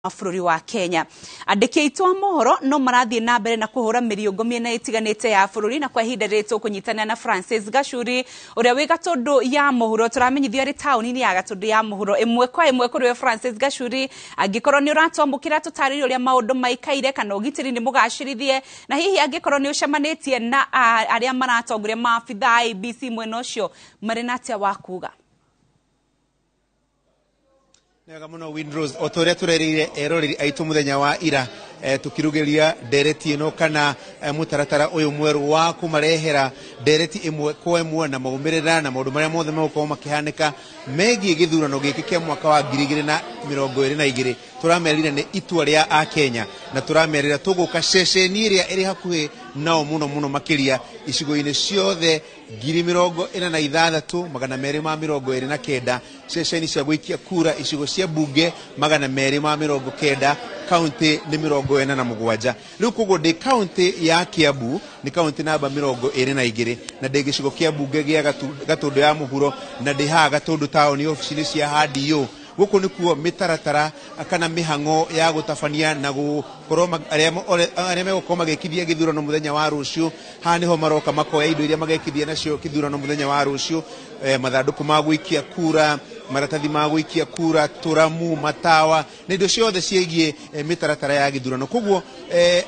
Bũrũri wa Kenya. Andĩki aitũ a mohoro no marathiĩ na mbere na kũhũra mĩriũngo mĩena ĩtiganĩte ya bũrũri, na kwa ihinda rĩrĩ tũkũnyitanĩra na Francis Gachuri ũrĩa wĩ Gatũndũ ya Mũhuro. Tũramenyithio arĩ taũni-inĩ ya Gatũndũ ya Mũhuro. Ĩmwe kwa ĩmwe kũrĩ we Francis Gachuri, angĩkorwo nĩ ũratwamũkĩra, tũtarĩrie ũrĩa maũndũ maikaire, kana ũgitĩri nĩ mũgacĩrithie, na hihi angĩkorwo nĩ ũcemanĩtie na arĩa maratongoria maabitha a IEBC mwena ũcio, marĩ na atĩa wa kuga? Wega mũno, Windrose. O ta ũrĩa tũrerĩire eroreri aitũ mũthenya wa ira, tũkĩrugĩria ndereti ĩno kana mũtaratara ũyũ mwerũ wa kũmarehera ndereti ĩmwe kwa ĩmwe na maumĩrĩra na maũndũ marĩa mothe megũkorwo makĩhanĩka megiĩ gĩthurano gĩkĩ kĩa mwaka wa 2022, tũramerire nĩ itua rĩa Akenya, na tũramerire tũgũka ceceni ĩrĩa ĩrĩ hakuhĩ nao mũno mũno makĩria icigo-inĩ ciothe 46,229, ceceni cia gũikia kura icigo cia bunge 290, kaunti nĩ 47. Rĩu koguo ndĩ kaunti ya Kiambu, nĩ kaunti namba 22, na ndĩ gĩcigo kĩa bunge gĩa Gatũndũ ya Mũhuro, na ndĩ haha Gatũndũ taũni obici-inĩ cia HDO. Gũkũ nĩkuo mĩtaratara kana mĩhang'o ya gũtabania na gũkorwo arĩa megũkorwo magĩkithia gĩthurano mũthenya wa rũciũ. Haha nĩho maroka makoya indo iria magekithia nacio kĩthurano mũthenya wa rũciũ, mathandũkũ ma gũikia kura, maratathi ma gũikia kura, tũramu, matawa na indo ciothe ciĩgiĩ mĩtaratara ya gĩthurano. Koguo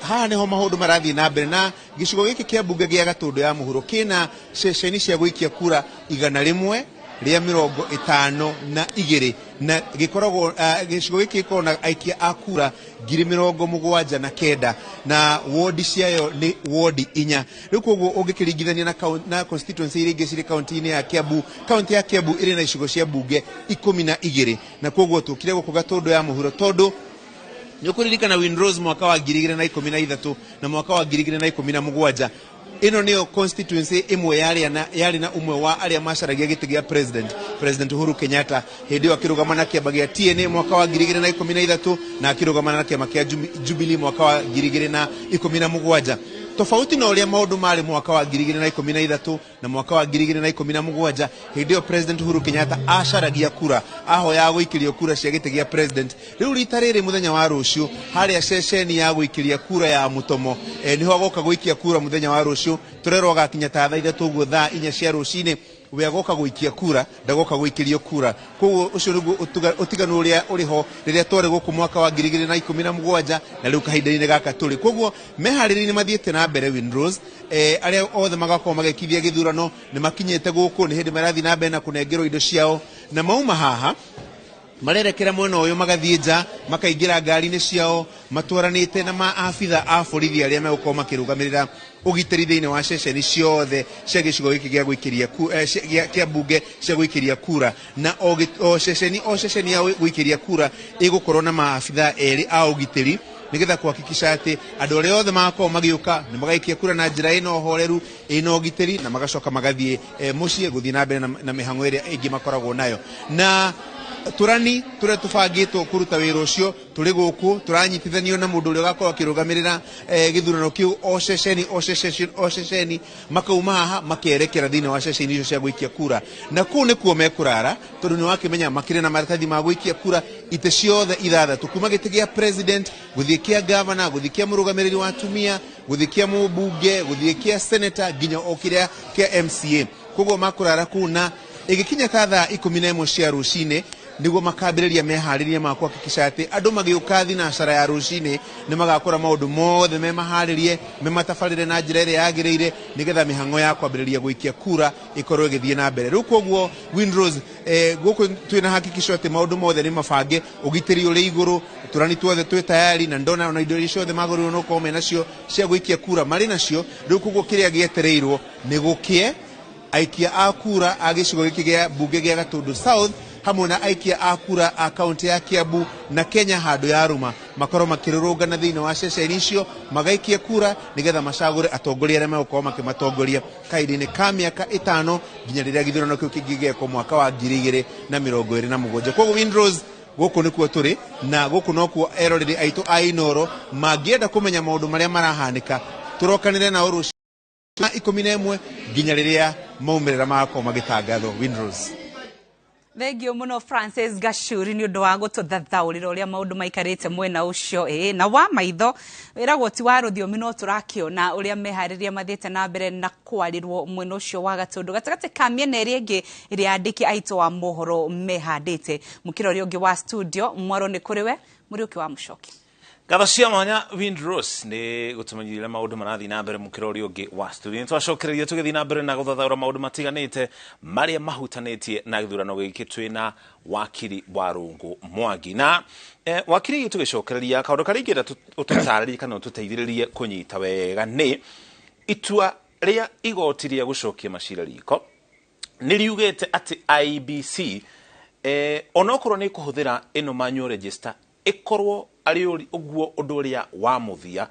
haha nĩho maũndũ marathiĩ na mbere, na gĩcigo gĩkĩ kĩa mbunge gĩa Gatũndũ ya Mũhuro kĩna ceceni cia gũikia kura 152, na gĩkoragwo gĩcigo gĩkĩ gĩkoragwo na aikia a kura 79,000, na wodi ciayo nĩ wodi 4. Rĩu koguo ũngĩkĩringithania na constituency iria ingĩ cirĩ kaunti-inĩ ya Kiambu, kaunti ya Kiambu ĩrĩ na icigo cia mbunge 12. Na koguo tũkire gũkũ Gatũndũ ya Mũhuro tondũ nĩ ũkũririkana, Windrose, mwaka wa 2013 na mwaka wa 2017, ĩno nĩyo constituency ĩmwe yarĩ na ũmwe wa arĩa macaragia gĩtĩ gĩa president, President Uhuru Kenyatta, hĩndĩ ĩyo akĩrũgama na kĩama gĩa TNA mwaka wa 2013 na akĩrũgama na kĩama kĩa Jubilee mwaka wa 2017. Tofauti na ũrĩa maũndũ marĩ mwaka wa 2013 na mwaka wa 2017, hĩndĩ ĩyo President Uhuru Kenyatta acaragia kura, ahoyaga gũikĩrio kura cia gĩtĩ gĩa president. Rĩu rita rĩrĩ, mũthenya wa rũciũ, harĩa ceceni ya gũikĩria kura ya Mũtomo, nĩho agoka gũikia kura mũthenya wa rũciũ. Tũrerwo agakinya ta thaa 3 ũguo, thaa 4 cia rũcinĩ. We agoka gũikia kura, ndagoka gũikĩrio kura. Koguo ũcio nĩguo ũtiganu ũrĩa ũrĩ ho rĩrĩa twarĩ gũkũ mwaka wa 2017 na rĩu kahinda-inĩ gaka tũrĩ. Koguo meharĩria-inĩ mathiĩte na mbere, Windrose. Arĩa othe magakorwo magĩkithia gĩthurano nĩ makinyĩte gũkũ, nĩ hĩndĩ marathiĩ na mbere na kũnengerwo indo ciao, na mauma haha marerekera mwena ũyũ, magathiĩ nja, makaingĩra ngari-inĩ ciao matwaranĩte na maabitha a borithi arĩa megũkorwo makĩrũgamĩrĩra ũgitĩri thĩinĩ wa ceceni ciothe cia gĩcigo gĩkĩ gĩa gũikĩria kĩa mbunge cia gũikĩria kura. Na o ceceni o ceceni ya gũikĩria kura ĩgũkorwo na maabitha erĩ a ũgitĩri, nĩgetha kuhakikisha atĩ andũ arĩa othe magakorwo magĩũka nĩ magaikia kura na njĩra ĩna ũhoreru, ĩna ũgitĩri, na magacoka magathiĩ mũciĩ gũthiĩ na mbere na mĩhang'o ĩrĩa ĩngĩ makoragwo nayo. Na tũrani tũrĩa tũbangĩtwo kũruta wĩra ũcio tũrĩ gũkũ, tũranyitithanio na mũndũ ũrĩa ũgakorwo akĩrũgamĩrĩra gĩthurano kĩu o ceceni o ceceni o ceceni. Makauma haha makerekera thĩinĩ wa ceceni icio cia gũikia kura, na kũu nĩkuo mekũrara, tondũ nĩ wakĩmenya makĩrĩ na maratathi ma gũikia kura itĩ ciothe ithathatũ, kuma gĩtĩ gĩa president, gũthiĩ kĩa governor, gũthiĩ kĩa mũrũgamĩrĩri wa atumia, gũthiĩ kĩa mũmbunge, gũthiĩ kĩa senator, nginya o kĩrĩa kĩa MCA. Koguo makũrara kũu, na ĩgĩkinya ta thaa 11 cia rũcinĩ nĩguo makambĩrĩria meharĩria ma kuhakikisha atĩ andũ magĩũka thinacara ya rũcinĩ nĩ magakora maũndũ mothe me maharĩrie, me matabarĩre na njĩra ĩrĩa yagĩrĩire, nĩgetha mĩhang'o ya kwambĩrĩria gũikia kura ĩkorwo ĩgĩthiĩ na mbere. Rĩu koguo, Windrose, gũkũ twĩna hakikisho atĩ maũndũ mothe nĩ mabange, ũgitĩri ũrĩ igũrũ, tũrani tuothe twĩ tayari, na ndona ona indo iria ciothe magĩrĩirwo nĩ gũkorwo menacio cia gũikia kura marĩ nacio. Rĩu koguo kĩrĩa gĩetereirwo nĩ gũkĩe aikia a kura a gĩcigo gĩkĩ gĩa mbunge gĩa Gatũndũ South hamwe na aikia a kura a kaunti ya Kiambu na Kenya handũ ya rũma makorwo makĩrũrũngana thĩinĩ wa ceceni icio magaikie kura, nĩgetha macagũre atongoria arĩa megũkorwo makĩmatongoria kahinda-inĩ ka mĩaka 5 nginya rĩrĩa gĩthurano kĩu kĩngĩ gĩgekwo mwaka wa 2027. Koguo, Windrose, gũkũ nĩkuo tũrĩ, na gũkũ nokuo eroreri aitũ a Inoro mangĩenda kũmenya maũndũ marĩa marahanĩka, tũrokanĩre nao rũciũ 11 nginya rĩrĩa maumĩrĩra magakorwo magĩtangathwo, Windrose. Thengio muno, Francis Gachuri, nĩ ũndũ wa gũtũthathaũrĩra ũrĩa maũndũ maikarĩte mwena ũcio. Ĩ na wa maitho wĩragwo ti wa rũthiomi, no tũrakĩona ũrĩa meharĩria mathiĩte na mbere na kwarĩrwo mwena ũcio wa Gatũndũ, gatagatĩ ka mĩena ĩrĩa ĩngĩ ĩrĩa andĩki aitũ a mohoro mehandĩte. Mũkĩra ũrĩa ũngĩ wa studio, mwaro nĩ kũrĩ we Mũriũki wa Mũcoki. Ngatho cia mwanya, Windrose, nĩ gũtũmenyithia maũndũ marathiĩ na mbere mũkĩra ũrĩa ũngĩ wa studio. Nĩ twacokereria tũgĩthiĩ na mbere na gũthathaũra maũndũ matiganĩte marĩa mahutanĩtie na gĩthurano gĩkĩ twĩna wakiri Warũngũ Mwangi. Na wakiri, tũgĩcokereria, kaũndũ karĩa ingĩenda ũtũtarĩrie kana ũtũteithĩrĩrie kũnyita wega nĩ itua rĩa igoti rĩa gũcokia macira riko. Nĩ riugĩte atĩ IEBC, onokorwo nĩ kũhũthĩra ĩno manual register, ĩkorwo arĩ ũguo ũndũ ũrĩa wa mũthia.